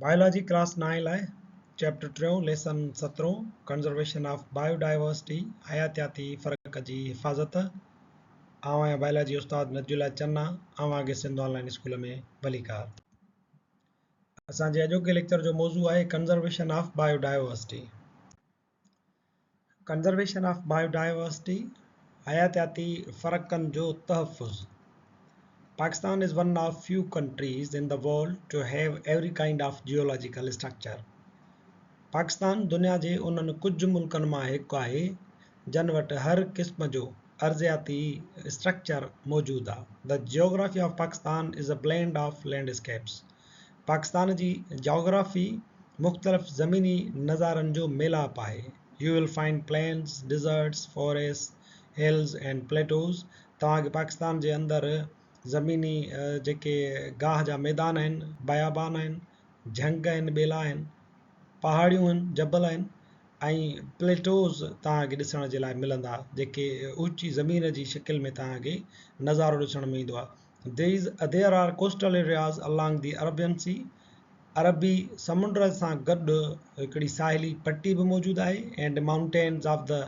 Biology class نائين لاء chapter ٽيون ليسن سترهون ڪنزرويشن آف بايو ڊائيورسٽي حياتياتي فرق جي حفاظت. آئون آهيان بائيولاجي استاد نجي الله چنا اوهان کي سنڌ آن لائين اسڪول ۾ ڀليڪار. اسان جي اڄوڪي ليڪچر جو موضوع آهي conservation of biodiversity. Conservation of biodiversity, حياتياتي فرقن جو تحفظ. Pakistan is one of few countries in the world to have every kind of geological structure. Pakistan دنيا جي انهن ڪجهه ملڪن مان هڪ آهي جن وٽ هر قسم جو ارضياتي اسٽرڪچر موجود آ. The geography of Pakistan is a blend of landscapes. Pakistan جي جاگرافي مختلف زميني نظارن جو ميلاپ آهي. You will find plains, deserts, forests, hills and plateaus. توهان کي پاڪستان جي اندر زميني جيڪي گاهه جا ميدان آهن، بيابان آهن، جهنگ آهن، ٻيلا آهن، پهاڙيون آهن، جبل آهن ۽ پليٽوز توهان کي ڏسڻ جي لاء ملندا جيڪي اوچي زمين جي شڪل ۾ توهان کي نظارو ڏسڻ ۾ ايندو آهي. There are coastal areas along the Arabian Sea، عربي سمنڊ سان گڏ هڪڙي ساحلي پٽي به موجود آهي، and mountains of the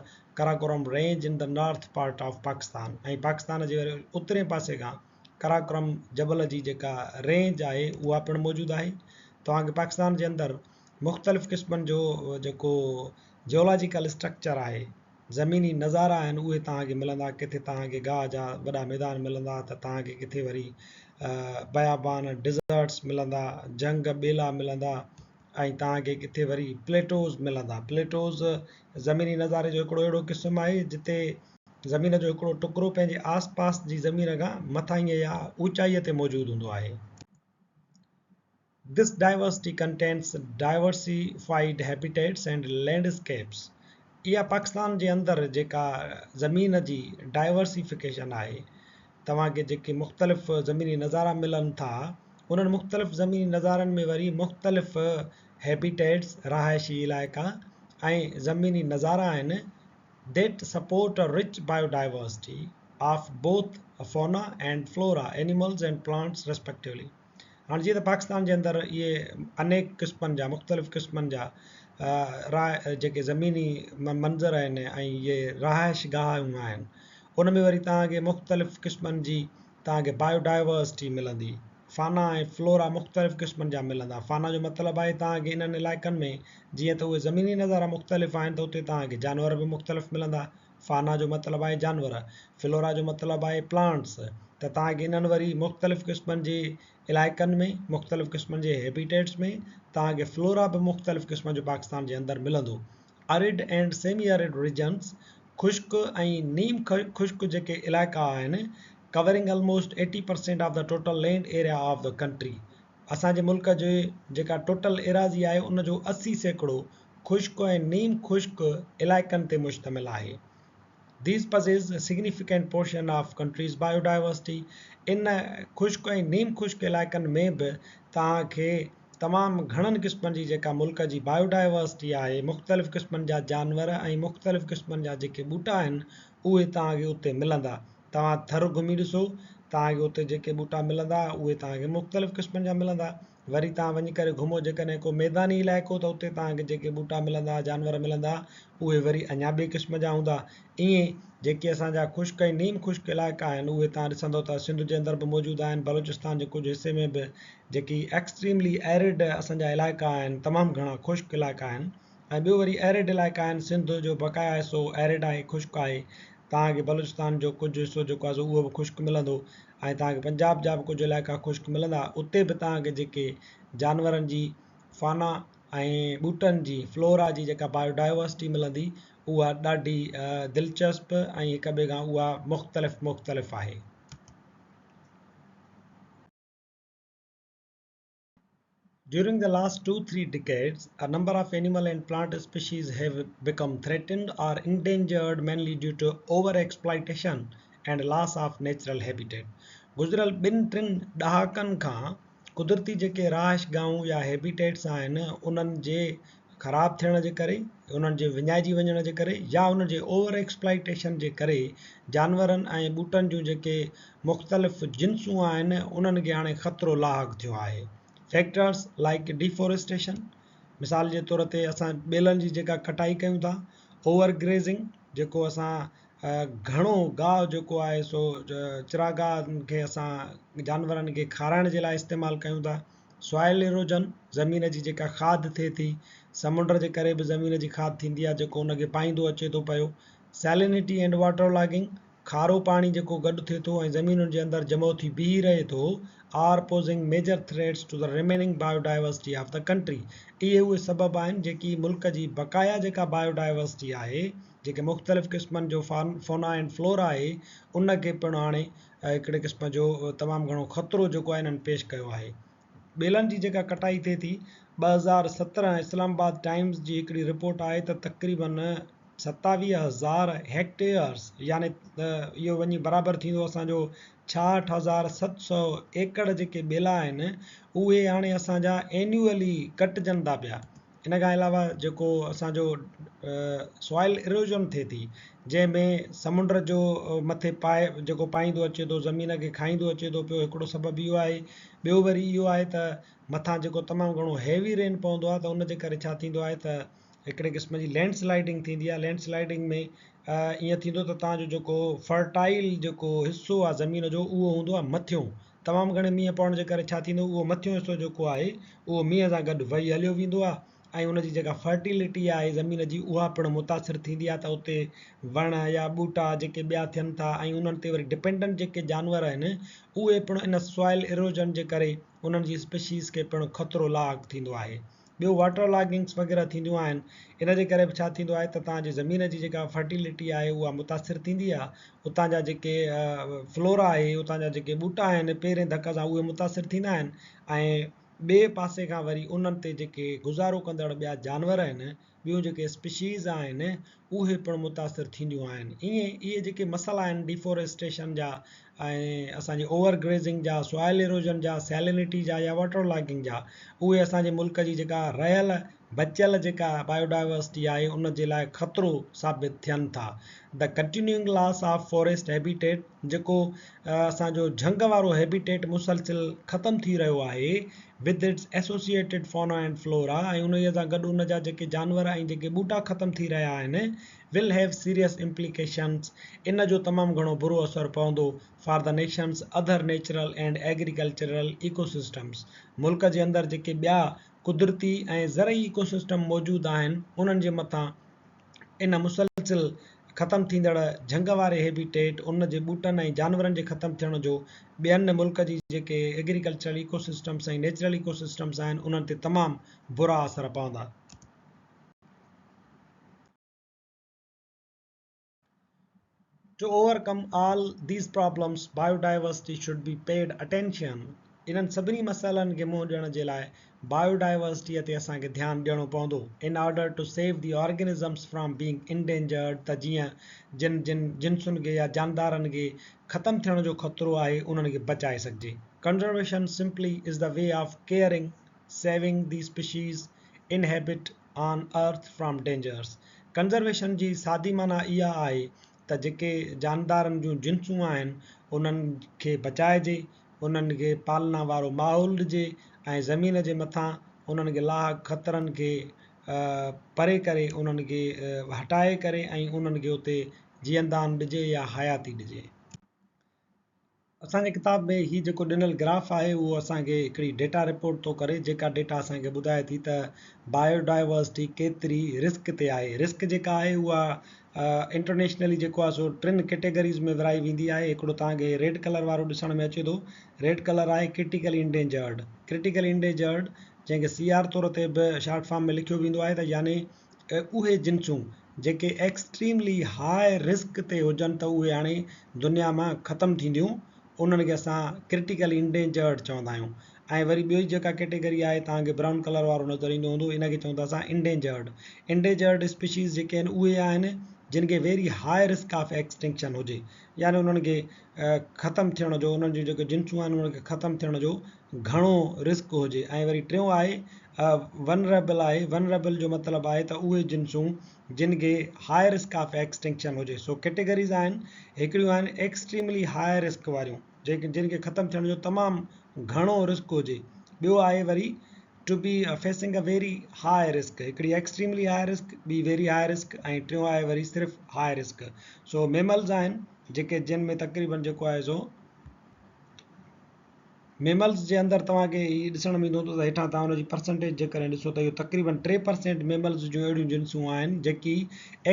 Karakoram range in the north part of Pakistan ۽ Pakistan جي وري اترين پاسي کان قراقرم جبل جي جيڪا رينج آهي اها پڻ موجود آهي. توهان کي پاڪستان جي اندر مختلف قسمن جو جيڪو جيولاجيڪل اسٽرڪچر آهي زميني نظارا آهن اهي توهان کي ملندا، ڪٿي توهان کي گاهه جا وڏا ميدان ملندا ته توهان کي ڪٿي وري بيابان، Deserts، ملندا، جهنگ ٻيلا ملندا ۽ توهان کي ڪٿي وري پليٽوز ملندا. پليٽوز زميني نظاري جو هڪڙو اهڙو قسم آهي جتي زمين جو هڪڙو ٽڪرو پنهنجي آس پاس جي زمين کان مٿاهينء يا اوچائيء تي موجود هوندو آهي. This diversity contains diversified habitats and landscapes. اها پاڪستان جي اندر جيڪا زمين جي ڊائيورسيفڪيشن آهي، توهان کي جيڪي مختلف زميني نظارا ملن ٿا، انهن مختلف زميني نظارن ۾ وري مختلف هيبيٽيٽس، رهائشي علائقا ۽ زميني نظارا آهن، that support a rich biodiversity of both fauna and flora, animals and plants respectively. هاڻ جيئن ته پاڪستان جي اندر اهي انيڪ قسمن جا مختلف قسمن جا را جيڪي زميني منظر آهن ۽ اهي رهائش گاهون آهن ان ۾ وري توهان کي مختلف قسمن جي توهان کي بايو ڊائيورسٽي ملندي فانا ۽ فلورا مختلف قسمن جا ملندا فانا جو مطلب آهي توهان کي انهن علائقن ۾ جيئن ته اهي زميني نظارا مختلف آهن ته اتي توهان کي جانور به مختلف ملندا فانا جو مطلب آهي جانور، فلورا جو مطلب آهي پلانٽس ته توهان کي انهن وري مختلف قسمن جي علائقن ۾ مختلف قسمن جي هيبيٽيٽس ۾ توهان کي فلورا به مختلف قسمن جو پاڪستان جي اندر ملندو. Arid and semi arid regions خشڪ ۽ نيم خشڪ جيڪي علائقا آهن covering almost eighty percent of the total land area of the country اسان جي ملڪ جي جيڪا ٽوٽل ايراضي آهي ان جو 80% خشڪ ۽ نيم خشڪ علائقن تي مشتمل آهي. These possess a significant portion of country's biodiversity. ان خشڪ ۽ نيم خشڪ علائقن ۾ به توهان کي تمام گهڻن قسمن جي جيڪا ملڪ جي بايوڊائيورسٽي آهي، مختلف قسمن جا جانور ۽ مختلف قسمن جا جيڪي ٻوٽا آهن اهي توهان کي اتي ملندا. توهان ٿر گهمي ڏسو، توهان کي اتي جيڪي ٻوٽا ملندا اهي توهان کي مختلف قسمن جا ملندا. وري توهان وڃي ڪري گهمو جيڪڏهن ڪو ميداني علائقو ته اتي توهان کي جيڪي ٻوٽا ملندا جانور ملندا اهي وري اڃا ٻئي قسم جا هوندا ائين جيڪي اسان جا خشڪ ۽ نيم خشڪ علائقا آهن اهي توهان ڏسندو ته سنڌ جي اندر به موجود آهن بلوچستان جي ڪجهه حصي ۾ به جيڪي ايڪسٽريملي ايرڊ اسان جا علائقا آهن تمام گهڻا خشڪ علائقا آهن ۽ ٻيو وري ايرڊ علائقا آهن سنڌ جو بقايا حصو ايرڊ آهي خشڪ آهي توهان کي بلوچستان جو ڪجهه حصو جيڪو آهي سو اهو به خشڪ ملندو ۽ توهان کي پنجاب جا به ڪجهه علائقا خشڪ ملندا اتي به توهان کي جيڪي جانورن جي فانا ۽ ٻوٽن جي فلورا جي جيڪا بايو ڊائيورسٽي ملندي اها ڏاڍي دلچسپ ۽ هڪ ٻئي کان اها مختلف مختلف آهي. During the last two three decades, a number of animal and plant species have become threatened or endangered mainly due to over-exploitation and loss of natural habitat. گذريل ٻن ٽن ڏهاڪن کان قدرتي جيڪي رهائش گاهون يا هيبيٽيٽس آهن انهن جي خراب ٿيڻ جي ڪري، انهن جي وڃائجي وڃڻ جي ڪري يا انهن جي اوور ايڪسپلائيٽيشن جي ڪري جانورن ۽ ٻوٽن جون جيڪي مختلف جنسون آهن انهن کي هاڻي خطرو لاحق ٿيو آهي. فيڪٽرز لائيڪ ڊيفوريسٽيشن، مثال جي طور تي اسان ٻيلن جي جيڪا ڪٽائي ڪيون ٿا، اوور گريزنگ، جيڪو اسان گهڻو گاهه جيڪو آهي سو چراگاهن کي اسان جانورن کي کارائڻ جي لاء استعمال ڪيون ٿا، سوائل ايروجن، زمين جي جيڪا کاڌ ٿئي ٿي، سمنڊ جي ڪري به زمين جي کاڌ ٿيندي آهي جيڪو ان کي پائيندو اچي ٿو پيو، سيلينٽي اينڊ واٽر لاگنگ، کارو پاڻي جيڪو گڏ ٿئي ٿو ۽ زمينن جي اندر جمع ٿي بيهي رهي ٿو، are posing major threats to the remaining biodiversity of the country. اهي اهي سبب آهن جيڪي ملڪ جي بقايا جيڪا بايوڊائيورسٽي آهي، جيڪي مختلف قسمن جو فونا اينڊ فلورا آهي، ان کي پڻ هاڻي هڪڙي قسم جو تمام گهڻو خطرو جيڪو آهي انهن پيش ڪيو آهي. ٻيلن جي جيڪا ڪٽائي ٿئي ٿي، 2017 اسلام آباد ٽائيمز جي هڪڙي رپورٽ آهي ته تقريبن 27,000 هيڪٽيئرز يعني ته اهو وڃي برابر ٿيندو اسان جو 66,700 ايڪڙ جيڪي ٻيلا آهن اهي هاڻي اسان جا اينيوئلي ڪٽجن ٿا پيا. ان کان علاوه جيڪو اسان جو سوائل اروزن ٿئي ٿي جنهن ۾ سمنڊ جو مٿي پائي جيڪو پائيندو اچي ٿو زمين کي کائيندو اچي ٿو پيو هڪڙو سبب اهو آهي ٻيو وري اهو آهي ته مٿان جيڪو تمام گهڻو هيوي رين پوندو آهي ته ان جي ڪري ڇا ٿيندو آهي ته هڪڙي قسم جي لينڊ سلائيڊنگ ٿيندي آهي لينڊ سلائيڊنگ ۾ ائين ٿيندو ته تان جو جيڪو فرٽائل جيڪو حصو آهي زمين جو اهو هوندو آهي مٿيون تمام گهڻي مينهن پوڻ جي ڪري ڇا ٿيندو اهو مٿيون حصو جيڪو آهي اهو مينهن سان گڏ وهي هليو ويندو آهي ۽ ان جي جيڪا فرٽيلٽي آهي زمين جي اها پڻ متاثر ٿيندي آهي ته اتي وڻ يا ٻوٽا جيڪي ٻيا ٿين ٿا ۽ انهن تي وري ڊپينڊنٽ جيڪي جانور آهن اهي پڻ ان سوائل اروجن جي ڪري انهن جي اسپيشيز کي پڻ خطرو لاحق ٿيندو آهي. ٻيو واٽر لاگنگس وغيره ٿينديون آهن ان جي ڪري به ڇا ٿيندو آهي ته تان جي زمين جي جيڪا فرٽيلٽي آهي اها متاثر ٿيندي آهي اتان جا جيڪي فلورا آهي اتان جا جيڪي ٻوٽا آهن پهرين ڌڪ سان اهي متاثر ٿيندا آهن ۽ ٻئي پاسي کان وري انهن تي جيڪي گذارو ڪندڙ ٻيا جانور آهن ٻيون جيڪي اسپيشيز آهن اهي پڻ متاثر ٿينديون آهن ائين اهي جيڪي مسئلا آهن ڊيفوريسٽيشن جا ۽ اسان جي اوور گريزنگ جا سوائل ايروزن جا سيلينٽي جا يا واٽر لاگنگ جا اهي اسان جي ملڪ جي جيڪا رهيل بچيل جيڪا بايوڊائيورسٽي آهي ان جي لاء خطرو ثابت ٿين ٿا the continuing loss of forest habitat جيڪو اسان جو جهنگ وارو هيبيٽيٽ مسلسل ختم ٿي رهيو آهي with its associated fauna and flora ۽ انهيء سان گڏ ان جا جيڪي جانور ۽ جيڪي ٻوٽا ختم ٿي رهيا آهن will have serious implications ان جو تمام گهڻو برو اثر پوندو for the nation's other natural and agricultural ecosystems ملڪ جي اندر جيڪي ٻيا قدرتي ۽ زرعي ايڪوسسٽم موجود آهن انهن جي مٿان ان مسلسل ختم ٿيندڙ جهنگ واري هيبيٽيٽ، ان جي ٻوٽن ۽ جانورن جي ختم ٿيڻ جو ٻين ملڪ جي جيڪي ايگريڪلچرل ايڪو سسٽمس ۽ نيچرل ايڪو سسٽمس آهن انهن تي تمام برا اثر پوندا. To overcome all these problems, biodiversity should be paid attention. انهن سڀني مسئلن کي منهن ڏيڻ جي لاء بايوڊائيورسٽيء تي اسان کي ڌيان ڏيڻو پوندو in order to save the organisms from being endangered ته جيئن جن جن جنسن کي يا جاندارن کي ختم ٿيڻ جو خطرو آهي انهن کي بچائي سگهجي. Conservation simply is the way of caring, saving the species inhabit on earth from dangers conservation جي سادي معنيٰ اها آهي ته جيڪي جاندارن جون جنسون آهن انهن کي بچائجي، انهن کي پالنا وارو ماحول ڏجي ۽ زمين جي مٿان انهن کي لاحق خطرن کي پري ڪري انهن کي هٽائي ڪري ۽ انهن کي اتي جيئندان ڏجي يا حياتي ڏجي. اسان جي ڪتاب ۾ هي جيڪو ڏنل گراف آهي اهو اسان کي هڪڙي ڊيٽا رپورٽ ٿو ڪري جيڪا ڊيٽا اسان کي ٻڌائي ٿي ته بايو ڊائيورسٽي ڪيتري رسڪ تي آهي رسڪ جيڪا آهي اها انٽرنيشنلي جيڪو آهي سو ٽن ڪيٽيگريز ۾ ورهائي ويندي آهي هڪڙو توهان کي ريڊ ڪلر وارو ڏسڻ ۾ اچي ٿو ريڊ ڪلر آهي ڪرٽيڪلي انڊينجرڊ ڪرٽيڪلي انڊينجرڊ جنهن کي سي آر طور تي به شارٽ فارم ۾ لکيو ويندو آهي ته يعني اهي جنسون جيڪي ايڪسٽريملي هاء رسڪ تي هجن ته اهي هاڻي دنيا مان ختم ٿينديون انهن کي اسان ڪرٽيڪلي انڊينجرڊ چوندا آهيون ۽ وري ٻي جيڪا ڪيٽيگري آهي توهان کي برائون ڪلر وارو نظر ايندو هوندو ان کي چئون ٿا اسان انڊينجرڊ انڊينجرڊ اسپيشيز جيڪي آهن اهي آهن جن کي very high risk of extinction هجي يعني انهن کي ختم ٿيڻ جو انهن جون جيڪي جنسون آهن انهن کي ختم ٿيڻ جو گهڻو رسڪ هجي ۽ وري ٽيون آهي ونريبل آهي ونريبل جو مطلب آهي ته اهي جنسون جن کي هاء رسڪ آف ايڪسٽنڪشن هجي سو ڪيٽيگريز آهن هڪڙيون آهن ايڪسٽريملي هاء رسڪ واريون جيڪي جن کي ختم ٿيڻ جو تمام گهڻو رسڪ هجي ٻيو آهي وري to be facing a very high risk هڪڙي ايڪسٽريملي هاء رسڪ، ٻي ويري هاء رسڪ ۽ ٽيون آهي وري صرف هاء رسڪ. سو ميملز آهن جيڪي جن ۾ تقريبن جيڪو آهي سو ميملز جي اندر توهان کي هي ڏسڻ ۾ ايندو ته هيٺان توهان ان جي پرسنٽيج جيڪڏهن ڏسو ته اهو تقريبن 3% ميملز جون اهڙيون جنسون آهن جيڪي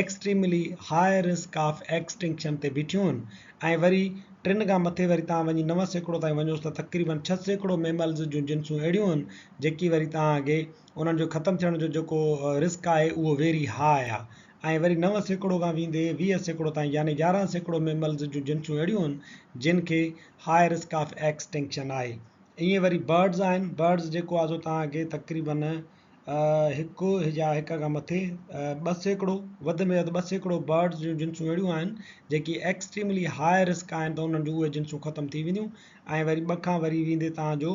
extremely high risk of extinction تي بيٺيون آهن ۽ وري ٽن کان مٿي وري توهان وڃي 9% تائين وڃوس ته تقريبن 6% ميملز جون جنسون اهڙيون آهن جيڪي وري توهان کي انهن جو ختم ٿيڻ جو جيڪو رسڪ آهي اهو ويري هاء آهي ۽ وري 9% کان ويندي 20% تائين يعني 11% ميملز جون جنسون اهڙيون آهن جن کي هاء رسڪ آف ايڪسٽنڪشن آهي. ائين وري برڊز آهن، برڊز جيڪو آهي سو توهان کي تقريبن هڪ يا هڪ کان مٿي 2% وڌ ۾ وڌ 2% برڊز جون جنسون اهڙيون آهن جيڪي ايڪسٽريملي هاء رسڪ آهن ته انهن جون اهي جنسون ختم ٿي وينديون ۽ وري ٻه کان وري ويندي توهان جو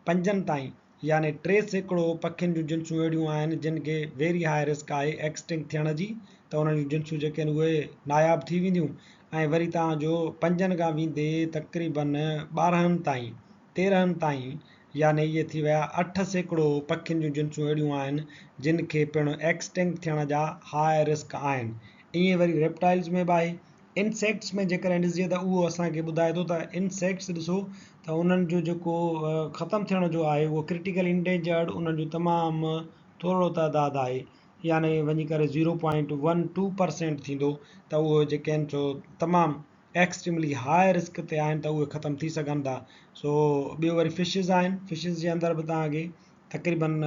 پنجن تائين يعني 3% پکين جون جنسون اهڙيون آهن جن کي ويري هاء رسڪ آهي ايڪسٽنڪٽ ٿيڻ جي ته انهن جون جنسون جيڪي آهن اهي ناياب ٿي وينديون ۽ وري توهان جو پنجن کان ويندي تقريبن 12 تائين 13 تائين يعني اهي ٿي ويا 8% پکين جون جنسون اهڙيون آهن جن کي پڻ ايڪسٽنڪٽ ٿيڻ جا هاء رسڪ آهن. ائين وري ريپٽائلز ۾ به آهي. انسيڪٽس ۾ جيڪڏهن ڏسجي ته اهو اسان کي ٻڌائي ٿو ته انسيڪٽس ڏسو ته انهن جو جيڪو ختم ٿيڻ جو آهي اهو ڪرٽيڪل انڊينجرڊ انهن جو تمام ٿورڙو تعداد آهي يعني وڃي ڪري zero point one two percent ٿيندو ته اهو جيڪي آهن سو تمام ايڪسٽريملي هاء رسڪ تي آهن ته اهي ختم ٿي سگهن ٿا. سو ٻيو وري فشز آهن، فشز جي اندر به توهان کي تقريبن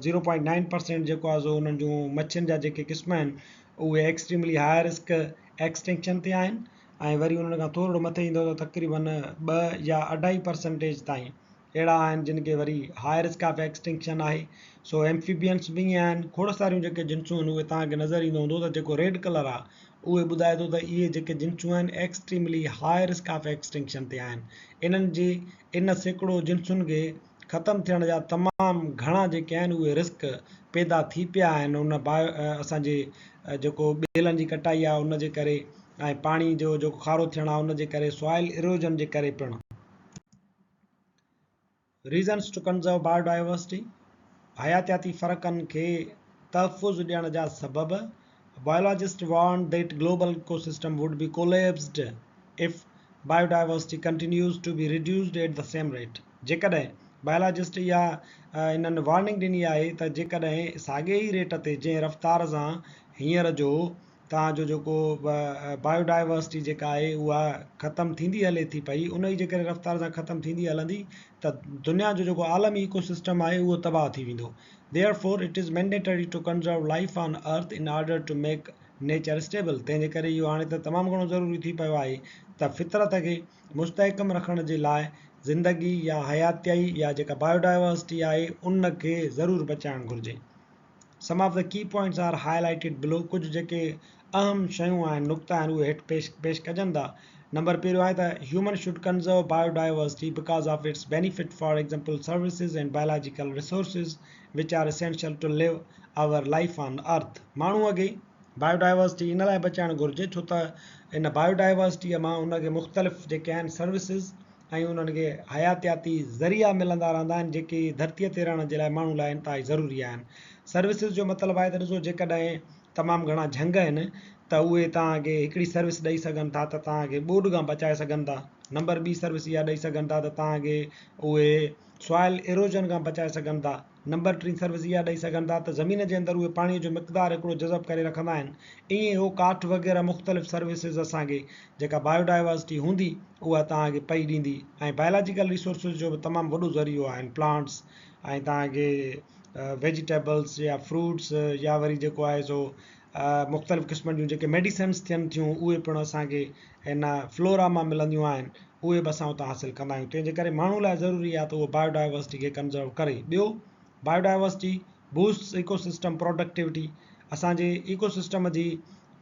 زيرو پوائنٽ نائن پرسينٽ جيڪو آهي سو انهن جون مڇين جا جيڪي قسم آهن اهي ايڪسٽريملي هاء رسڪ ايڪسٽنڪشن تي آهن ۽ وري انهن کان ٿورڙو مٿي ايندو ته تقريبن ٻه يا اڍائي پرسنٽيج تائين اهڙا آهن جن کي وري هاء رسڪ آف ايڪسٽنڪشن آهي. سو ايمفيبينس به ائين آهن. کوڙ ساريون جيڪي جنسون آهن اهي توهان کي نظر ايندو هوندو ته جيڪو ريڊ ڪلر آهي اهي ٻڌائي ٿو ته اهي جيڪي جنسون آهن extremely high risk of extinction تي آهن. انهن جي ان سيڪڙو جنسن کي ختم ٿيڻ جا تمام گهڻا جيڪي آهن اهي رسڪ پيدا ٿي پيا آهن ان اسان جي جيڪو ٻيلن جي ڪٽائي آهي ان جي ڪري ۽ پاڻي جو جيڪو کارو ٿيڻ آهي ان جي ڪري سوائل اروجن جي ڪري پڻ. ريزنس ٽو ڪنزرو بايوڊائيورسٽي، حياتياتي فرقن کي تحفظ ڏيڻ جا سبب، Biologists warned that global ecosystem would be collapsed if biodiversity continues to be reduced at the same rate. جيڪڏهن بايولاجسٽ اها انهن وارننگ ڏني آهي ته جيڪڏهن ساڳئي ئي ريٽ تي جنهن رفتار سان هينئر جو توهان جو جيڪو بايوڊائيورسٽي جيڪا آهي اها ختم ٿيندي هلي ٿي پئي ان ئي جيڪڏهن رفتار سان ختم ٿيندي هلندي ته دنيا جو جيڪو عالمي ايڪو سسٽم آهي اهو تباهه ٿي ويندو. Therefore, it is mandatory to conserve life on earth in order to make nature stable. تنهن جي ڪري اهو هاڻي ته تمام گهڻو ضروري ٿي پيو آهي ته فطرت کي مستحڪم رکڻ جي لاء زندگي يا حياتيائي يا جيڪا بايوڊائيورسٽي آهي ان کي ضرور بچائڻ گهرجي. Some of the key points are highlighted below. ڪجهه جيڪي اهم شيون آهن، نقطا آهن اهي هيٺ پيش پيش ڪجن ٿا. نمبر پهريون آهي ته human should conserve biodiversity because of its benefit for example services and biological resources which are essential to live our life on earth. ماڻهوء کي بايوڊائيورسٽي ان لاء بچائڻ گهرجي ڇو ته ان بايوڊائيورسٽيء مان ان کي مختلف جيڪي آهن سروسز ۽ انهن کي حياتياتي ذريعا ملندا رهندا آهن جيڪي ڌرتيء تي رهڻ جي لاء ماڻهو لاء انتهائي ضروري آهن. سروسز جو مطلب آهي ته ڏسو جيڪڏهن تمام گهڻا جهنگ آهن ته اهي توهان کي هڪڙي سروس ڏئي سگهن ٿا ته توهان کي ٻوڏ کان بچائي سگهن ٿا. نمبر ٻي سروس اها ڏئي سگهن ٿا ته توهان کي اهي سوائل ايروزن کان بچائي سگهن ٿا. نمبر ٽين سروس اها ڏئي سگهن ٿا ته زمين جي اندر اهي پاڻي جو مقدار هڪڙو جذب ڪري رکندا آهن. ائين اهو ڪاٺ وغيره مختلف سروسز اسان کي جيڪا بايوڊائيورسٽي هوندي اها توهان کي پئي ڏيندي ۽ بايولاجيڪل ريسورسز جو به تمام وڏو ذريعو آهن پلانٽس ۽ توهان کي ويجيٽيبلس يا فروٽس يا وري جيڪو آهي سو مختلف قسمن جون جيڪي ميڊيسنس ٿين ٿيون اهي پڻ اسان کي هن فلورا مان ملنديون آهن اهي به اسان اتان حاصل ڪندا آهيون تنهن جي ڪري ماڻهو لاء ضروري آهي ته اهو بايوڊائيورسٽي کي ڪنزرو ڪري. ٻيو بايوڊائيورسٽي بوسٽس ايڪو سسٽم پروڊڪٽيوٽي اسان جي ايڪو سسٽم جي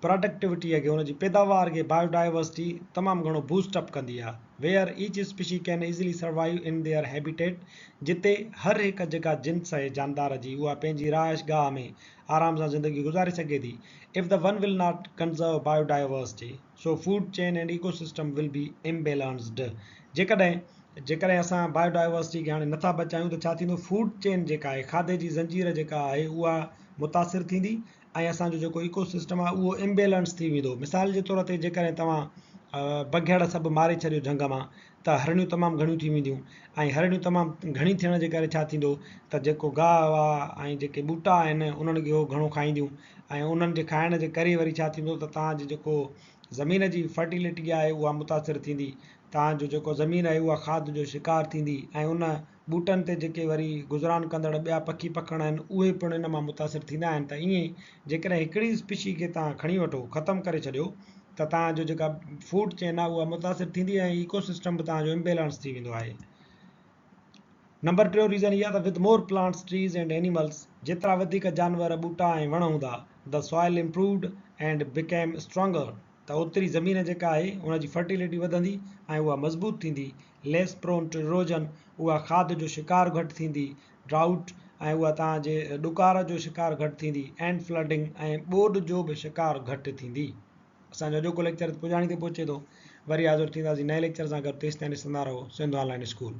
پراڊڪٽيوٽيء کي، ان جي پيداوار کي بايوڊائيورسٽي تمام گهڻو بوسٽ اپ ڪندي آهي. Where each species can easily survive in their habitat جتي هر هڪ جيڪا جنس آهي جاندار جي اها پنهنجي رهائش گاهه ۾ آرام سان زندگي گذاري سگهي ٿي. If the one will not conserve biodiversity so food chain and ecosystem will be imbalanced جيڪڏهن جيڪڏهن اسان بايو ڊائيورسٽي کي هاڻي نٿا بچايون ته ڇا ٿيندو فوڊ چين جيڪا آهي کاڌي جي زنجير جيڪا آهي اها متاثر ٿيندي ۽ اسان جو جيڪو ايڪو سسٽم آهي اهو امبيلنس ٿي ويندو. مثال جي طور تي جيڪڏهن توهان بگهڙ سڀ ماري ڇڏيو جهنگ مان ته هرڻيون تمام گهڻيون ٿي وينديون ۽ هرڻيون تمام گهڻي ٿيڻ جي ڪري ڇا ٿيندو ته جيڪو گاهه آهي ۽ جيڪي ٻوٽا آهن انهن کي هو گهڻو کائينديون ۽ انهن جي کائڻ جي ڪري وري ڇا ٿيندو ته توهان جي جيڪو زمين جي فرٽيلٽي آهي اها متاثر ٿيندي توهان جو جيڪو زمين آهي اها کاڌ جو شڪار ٿيندي ۽ ان ٻوٽن تي جيڪي وري گذران ڪندڙ ٻيا پکي پکڻ آهن اهي پڻ ان مان متاثر ٿيندا آهن ته ائين جيڪڏهن هڪڙي اسپيشي کي توهان کڻي وٺو ختم ڪري ڇڏيو ته توهان جو جيڪا فوڊ چين آهي اها متاثر ٿيندي ۽ ايڪو سسٽم به توهان جو امبيلنس ٿي ويندو آهي. نمبر ٽيون ريزن اها ته with more plants, trees and animals جيترا وڌيڪ جانور، ٻوٽا ۽ وڻ هوندا the soil improved and became stronger ته اوتري زمين جيڪا آهي ان جي فرٽيلٽي وڌندي ۽ اها مضبوط ٿيندي، Less prone to erosion، اها کاڌ جو شڪار گهٽ ٿيندي، Drought، ۽ اها توهان جي ڏڪار جو شڪار گهٽ ٿيندي and Flooding ۽ ٻوڏ جو به شڪار گهٽ ٿيندي. اسان جو اڄوڪو ليڪچر پڄاڻي تي پهچي ٿو. وري حاضر ٿينداسين نئين ليڪچر سان گڏ تيستائين ڏسندا رهو سنڌ آن لائين اسڪول.